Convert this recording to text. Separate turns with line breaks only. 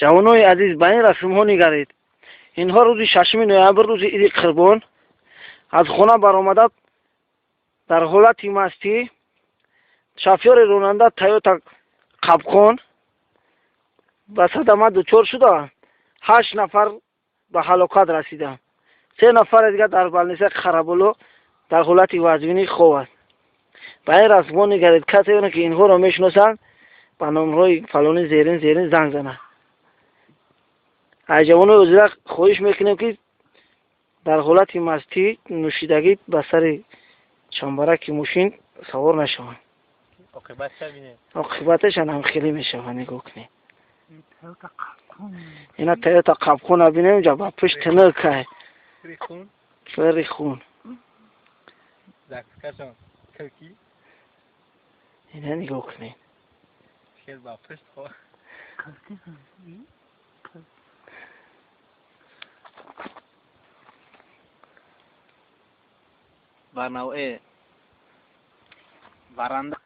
Ҷавонои азиз, ба ин расмҳо нигаред. Инҳо рӯзи 6 ноябр, рӯзи Иди Қурбон, аз хона баромада, дар ҳолати мастӣ, шофёри ронанда Тойота Қапқон ба садама дучор шуда, ҳашт нафар ба ҳалокат расиданд, се нафари дигар дар больница Қараболо дар ҳолати вазнинӣ хоб аст. Ба ин расмҳо нигаред. Касе, ки инҳоро мешиносанд, ба номерҳои фалони зерин занг занад. Аз ҷавонои ҳозира хоҳиш мекунем, ки дар ҳолати мастӣ, нӯшидагӣ ба сари чамбараки мошин савор нашаванд. Оқибаташан ҳам хеле мешавад. Нигоҳ кунед, ина Тойота Қапқона бинем, ҷа ба пушт тинукай, пири хун.
Закускашон килки.
Ина нигоҳ кунед.
Хел ба пушт хо. Бар навъе баранда.